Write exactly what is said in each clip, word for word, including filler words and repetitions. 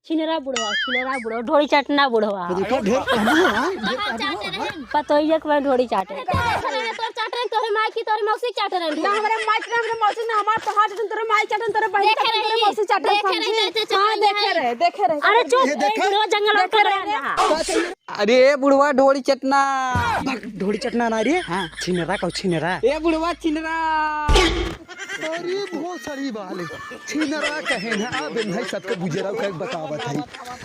छिनरा बुढ़वा, छिनरा बुढ़वा, ढोड़ी चटना बुढ़वा। तो देखा, ढेर कहबू, हाँ, ढेर कहबू, हाँ। पतोहिया के मैं ढोड़ी चाटे। तोर चाटे रहे, तोर माई की, तोर मौसी चाटे रहे। ना, हमरे माई चाटे, हमरे मौसी ना, हमार तोहार चाटे, तोर माई चाटे, तोर बहिन चाटे, तोर मौसी चाटे, समझी? हाँ, देखे रहे, देखे रहे। अरे चुप, ये देखा? बुढ़वा जंगल में कर रहा है। अरे बुढ़वा ढोड़ी चटना। ढोड़ी चटना ना रे। हाँ। छिनरा कहो, छिनरा। ए बुढ़वा छिनरा। अरे भोसड़ी वाले, छिनरा कहे ना, अब इन्हें सबके बुजराव का बतावत है।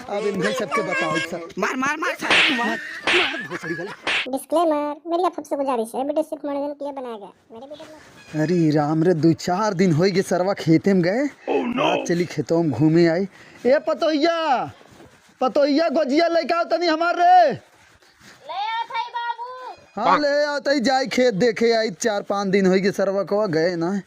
अब इन्हें सबके बतावत सब। मार, मार, मार सारे, मार, मार भोसड़ी वाले। डिस्क्लेमर, मेरी आप सबसे गुजारिश है, वीडियो सिर्फ मनोरंजन के लिए बनाया गया। मेरे वीडियो में अरे राम रे, दो चार दिन होई गे सरवा खेते में गए। आज चली खेतों में घूमे आई। ए पतोहिया, पतोहिया गोजिया लेके आओ तनी हमार रे। ले आवत हई बाबू। हाँ, ले आवत हई, जाई खेत देखे आई, चार पाँच दिन होई गे सरवा कवा गए ना।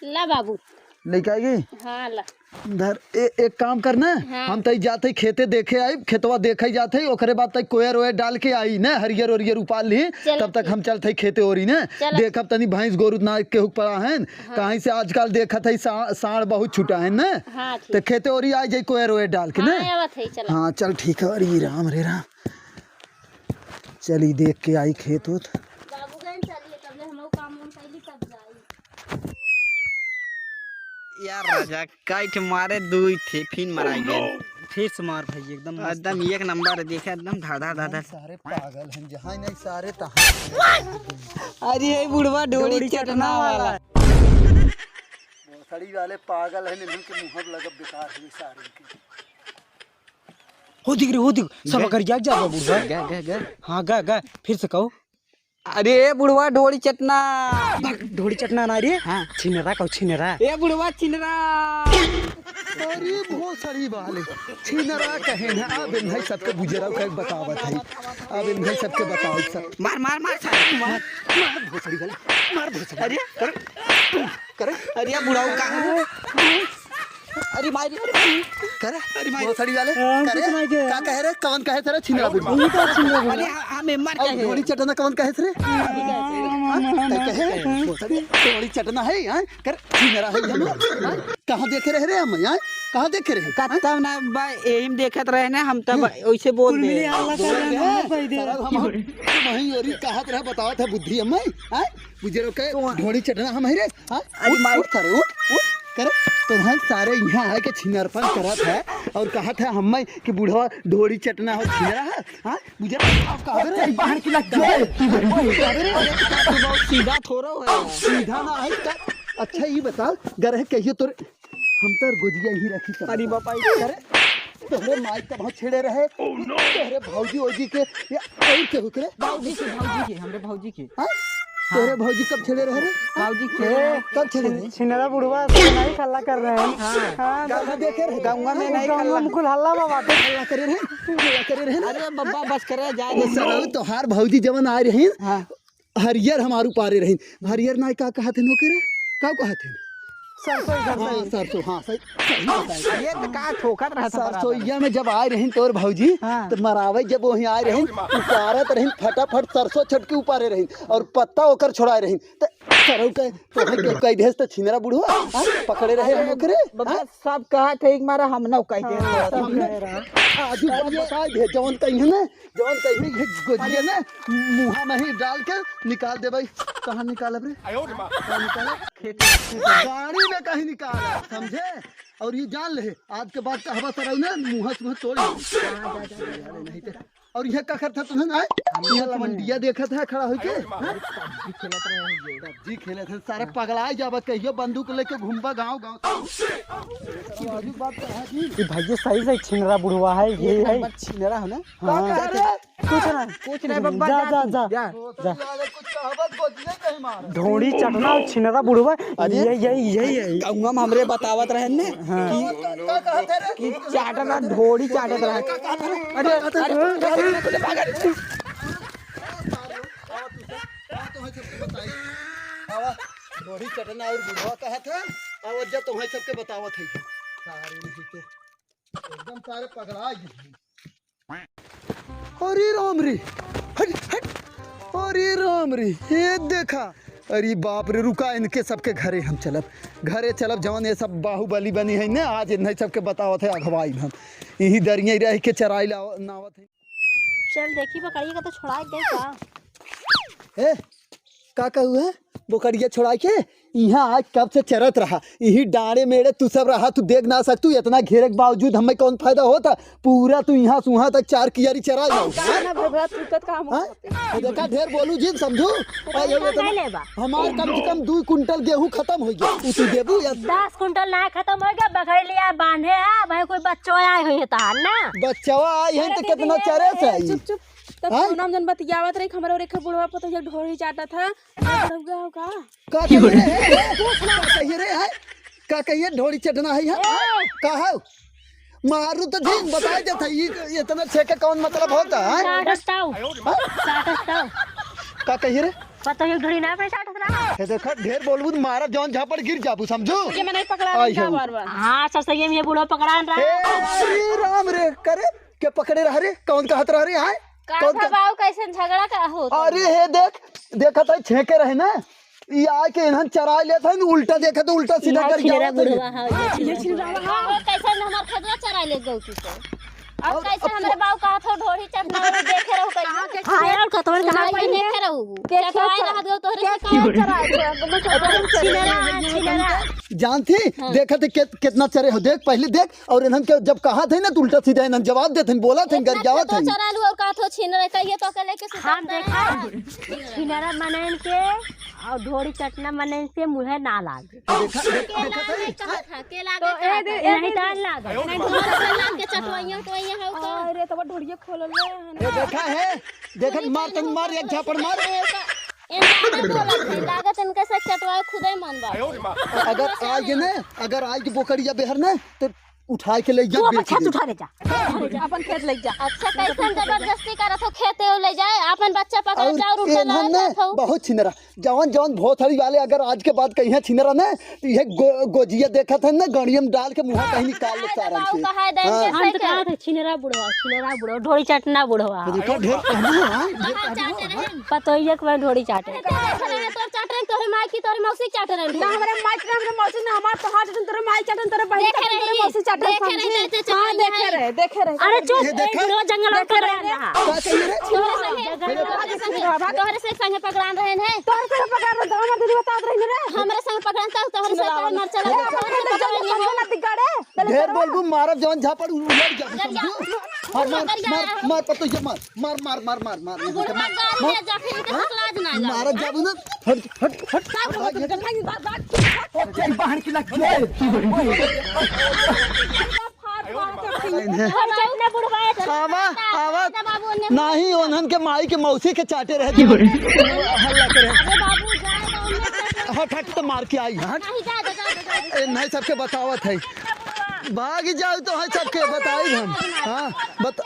ला बाबू। लेके आएगी? हाँ, ला। धर, ए, एक काम करना, हाँ। हम तई जात हई खेते देखे आई, खेतवा देखे जात हई, ओकरे बाद तई कोयर ओयर डाल के आई ने, हरियर ओरियर उपाल ली, चलो तब तक ठीक। हम चलत हई खेते ओरी ने, चलो देखब ठीक। तनी भैंस गोरू ना केहू पड़ा है, हाँ। कहीं से आजकल देखत हई सा-, साँड़ बहुत छुटा है ना, हाँ, ठीक। तो खेते ओरी आ जाई कोयर ओयर डाल के हाँ, ना। आवत हई, चलो। हाँ, चल ठीक है। अरे राम रे राम, चली देख के आई खेत उत। बाबू गए चलिए, तब ले हम लोग काम वाम कैली तब जाई। यार राजा, काइट मारे दुई थे, फिन मराई गए। फिर से मार भाई, एकदम मस्त। एकदम एक नंबर, देखे एकदम धाधा धाधा। सारे पागल हैं, जहाँ नहीं सारे तहाँ। अरे ये बुढ़वा ढोड़ी ढोड़ी चटना चटना वाला। वाला। भोसड़ी वाले पागल हैं, इनके मुँह लगब बेकार हुई सारे के। हो दिख रे, हो दिख, सब गए। गरिया जा बा बुढ़वा। गए, गए, गए। हाँ, गए, गए, फिर से कहो। अरे बुढ़वा ढोड़ी चटना। ढोड़ी चटना ना रे। हाँ। छिनरा कहो, छिनरा। ए बुढ़वा छिनरा। अरे भोसड़ी वाले, छिनरा कहे ना, अब इन्हें सबके बुजराव का बतावत है। अब इन्हें सबके बतावत सब। मार, मार, मार, सारे, मार। मार भोसड़ी वाले, मार भोसड़ी। अरे, कर, कर। अरे बुढ़ाऊ कहाँ है? अरे माई रे, अरे करे, अरे माई। भोसड़ी वाले, हाँ, करे, कुछ नहीं किया। का कहे रे, कौन कहे थे रे, छिनरा बुढ़वा? ये तो छिनरा बुढ़वा। अरे हाँ, हाँ, मैं मर अब गए। ढोड़ी चटना कौन कहे थे रे? हाँ, हाँ, हाँ, हाँ, कहे, हाँ। भोसड़ी, ढोड़ी चटना है, हाँ? कर, छिनरा है हम, हाँ? कहाँ देखे रहे रे हम, हाँ? कहाँ देखे रहे? हाँ? कत्ता ना बा, यही में देखत रहे ना, हम तब हम्म। वैसे बोल कुल दे। मिली हल्ला कर रहे हैं, बोल दे, हम लोग कह दे। साला हम, हम वहीं और ही कहत रहे, बतावत है बुद्धि हम, हाँ? बुझे रहो के तो ढोड़ी चटना हम है रे, हाँ? अरे उठ, माई। उठ सारे, उठ, उठ, करे। तुम्हें सारे यहाँ आए के छिनरपन करत है और कहत है हम्मे कि बुढ़वा ढोड़ी चटना हो, छिनरा है, हाँ? बुझे रहो, आप कहा रे? बाहर की लग जाए। अरे, अरे, अरे, सीधा थोड़ा है। सीधा ना है, का-, अच्छा, ये बता, गरह कहियो तोरे हम तो गोजिया ही रखी सब। अरे बापा, ये करे। तोहरे माई का बहुत छेड़े रहे। Oh, no। तोहरे भौजी ओजी के या और के हुकरे? भौजी के, भौजी के, हमरे भौजी के। हाँ? हाँ। तोहरे भौजी कब छेड़े रहे रे? भौजी के। ए, कब छेड़े रहे? छिनरा बुढ़वा से नहीं हल्ला कर रहे हैं। हाँ। हाँ, गाँव में देखे रहे? गाँव में नहीं गाँव हल्ला। में कुल हल्ला बा बाटे। हल्ला करे रहे? हल्ला करे रहे ना? अरे बब्बा बस करे, जाए ओ दे। सरऊ, तोहार भौजी जवन आए रही, हाँ। हरियर हमार उपारे रहिन। हरियर नाई का कहत हन ओकरे? का कहत हन? सरसों, सरसों। हाँ, सरसों, हाँ, सही, सही बताए। ये तो का ठोकत रहत हमारा सरसोईया में जब आए रहिन तोर भौजी, हाँ। तो मरावे जब वहीं आए रहिन, उपारत रहिन, फटाफट सरसों छटके उपारे रहिन और पत्ता ओकर छोड़ाए रहिन। तो सरऊ के, तो भाई के कह देस तो छिनरा बुढ़वा, हाँ? पकड़े रहे हम ओकरे, बब्बा, हाँ? सब कहा थे एक मारा हम ना कह दे। हाँ, सब हमने कह रहा। आज बात बताए दे, जवन कही है ना, जवन कही है, ये गोजिया ना, मुँहा में ही डाल के निकाल दे भाई। कहाँ निकालब रे? आयो रे माँ। कहाँ निकालब? खेत, खेत। गाड़ी में कहीं निकालब, समझे? और ये जान ले, आज के बाद कहबा सरऊ ना, मुँह से मुँह तोड़ ले। हाँ, जा, जा, जा, जा। अरे नहीं तो, और ये का करता तुमने, आए? हम ये तो लवंडिया देखत है खड़ा होके, हाँ? सब्जी खेलत रहे हैं ये। सब्जी खेलत है, सारे पगला जाबा, कहियो बंदूक लेके घूमबा गाँव, गाँव। ये बात तो है कि ये भैया सही, सही छिनरा बुढ़वा है, ये एक है। नंबर छिनरा है ना? हाँ। का कह रहे? कुछ ना, कुछ नहीं बब्बा, जा, जा जा, तू, जा, जा। जा। कुछ कहावत को नहीं कहीं मार। ढोड़ी चटना और छिनरा बुढ़वा, अरे, यही, यही, यही, यही। गौवा में हमरे बतावत रहे ने हाँ। कि, का, का कहत है रे? कि चाटना ढोड़ी चाटत रहे। का कहत है रे? अरे, अरे, अरे, अरे, अरे, अरे, आवा, ढोड़ी चटना और बुढ़वा कहत है, और जब तुम्हें सबके बतावत है। सारे नहीं तो एकदम सारे पगला गए। अरे राम रे, हट, हट। अरे राम रे, ये देखा, अरे बाप रे, रुका, इनके सबके घरे हम चलब, घरे चलब, जवन ये सब बाहुबली बनी है ना, आज इन्हें सबके बतावत है अगवाई हम। यही दरिया रह के चराई लाव-, नावत है। चल देखी, बकरिया का तो छोड़ा गई का? ए, का कहू है? बोकरिया छोड़ा के इहाँ आज कब से चरत रहा, यही डाँड़े मेड़े तू सब रहा, तू देख ना सकतू, इतना घेरे के बावजूद हमें कौन फायदा होता? पूरा तू इहाँ से उहाँ तक चार कियारी चराई लाऊ। ना भैया, तू कत काम हाँ? होते? ये देखा, ढेर बोलू जिन, समझू? तो और ये इतना इतना ले लेबा। हमार कम से कम दू कुंटल गेहूँ खतम होइ गया, उ तू देबू या? दस कुंटल ना खतम होइ गया, बकरी लिया बांधे है भाई, कोई बच्चो आए हुए है तहार ना। बच्चवा आई है अरे तो दीदी, कितना ये चरे से आई? चुप, चुप। तब हाँ? सोनम जन बतियावत रही, हमरा और एक बुढ़वा पतोहिया ढोरी चाटत है। बुढ़वा हो का? का कहिए रे? का कहिए रे? हैं? का कहिए ढोरी चटना है, हैं? ए! का है? मारू तो जी, बताए देत है, ई इतना छेके कौन मतलब होता है? साठ अस्ताऊ। हाँ? साठ अस्ताऊ। का कहिए रे? पतोहिया ढोरी ना पे साठ अस्ताऊ। हे देखा, ढेर बोलबू तो मारा जौन झापड़ गिर जाबू, समझू? ये मैं नहीं पकड़ा आई रहूँ। बार-बार। हाँ, ससुरिया में ये बुढ़वा पकड़ान रहा। ए, श्री राम रे, करे? के पकड़े रह रे? कौन कहत रह रे? आय? का कौन था कह- बाऊ, कैसन झगड़ा का होत? अरे हे देख, देखत है छेके रहे ना, ई आके इन्हन चराई लेत है, उल्टा देखत है, उल्टा सीधा इहाँ कर छिनरा जावत है। बुढ़वा है, ये ये छिनरा। छिनरा। हाँ, कैसन हमार खेतवा चराई ले गऊ तू से। अब अब कैसे अब हमरे बाऊ कहत हो ढोरी चटना वाला देखे रहू कहीं? हाँ, और कतवन कहाँ भाई, पे देखे रहू। के चटवाई खेत रहत गऊ तोहरे के से खेत कहाँ? चराई से, अब तो छिनरा, छिनरा। जानती, हाँ। देखत है कित-, कितना चरे हो, देख पहले देख, और इन्हन के जब कहा थे ना, तो उल्टा सीधा इन्हन जवाब देत हन, बोला थे, इतना गरियावत खेतो हन। चरालू और का थो छीन रहे, कहिए तो के लेके सुता हम है। देखा, छिनरा मनन के और ढोरी चटना मनन से मुँहे ना लागे। देखा, देख-, केला देखा था नहीं ये? कहत है, केला तो के ए दे, कहत ए है। नहीं दे। डाल लागे। नहीं तो केला के चटवाइयाँ तो ये है तो। अरे, तो ढोरिया खोल ले हन। ये देखा है? देखा, मार तन मार, एक झापड़ मार। ए, ए, ए, लागत बोलत है, लागत इनके से चटवाए खुदे मन बा। अगर आज ना, अगर आज की बोकड़िया बेहर ना, तो उठाए के ले जा, तू अपन बेच खेत दे। उठा ले जा। अपन खेत ले जा। अच्छा, कैसन जबरदस्ती करत हो, खेते ले जाए, अपन बच्चा पकड़ और जाओ, उठा एनहन लाओ, ना जात हो। बहुत छिनरा, जवन, जवन भोसड़ी वाले अगर आज के बाद कहीं छिनरा ना, तो ये गो-, गोजिया देखत है ना, गड़िया में डाल के मुँहा कहीं निकाल ले अरे सारन बाऊ, से। कहा है, हाँ। हम तो कहा थे, छिनरा बुढ़वा, छिनरा बुढ़वा, ढोरी चटना बुढ़वा। तो देखो, ढेर कहबू, हाँ, ढेर कहबू, हाँ। पतोहिया के मैं ढोरी चाटे। देख रहे हैं, तोर चाट रहे हैं, तोरे माई की, तोरे मौसी चाट रहे हैं। ना, हमरे माई चाट रहे, हमरे मौसी ना, हमार तोहार चाट रहे, तोरे माई चाट रहे, तोरे बहिन देख चाट रहे, रहे, तोरे मौसी चाट रहे, देख रहे, समझी? देख रहे, हाँ, देख रहे। अरे चुप, ये देखा? एक बुढ़वा जंगल ये में देखा? पकड़ा रहा। का कहिए रे? तोहरे संगे, तोहरे संगे, तोहरे से संगे पकड़ान रहे हैं। तोहरे संगे पकड़ान रहे, हमार दीदी बतात रही रे। हमरे संगे पकड़ान, तो तोहरे से सुनावा। मर चला। ए, हमरे संगे पकड़ान रहे। ढेर बोलबू, मारब जवन झापड़ उलट जा, समझू? मार, मार, मार, मार, पतोहिया मार, मार, मार, मार, मार, मार, बुढ़वा मार। गाड़ी में जाके इनके लाज ना लगे। मारब जाबू ना, हट, हट, हट, हट, हट, हट। तेरी बहन की लग गई। फाड़, फाड़ के खींच। इन्हें। आवा, आवा। बाबू, उन्हें नहीं, उन्हन के माई के मौसी के चाटे रहे। हल्ला करे। अरे बाबू, जाए ना, उन्हें हट, हट, तो मार के आई, हट। नहीं, जा, जा, जा, जा, जा। ए, नहीं, सबके बतावत है। भाग जाओ तो है, सबके बताई हम। हाँ, बता।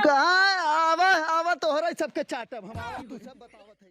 कहाँ आवा, आवा, तोहरा सबके चाटब हम, आवा, तू सब बतावत है।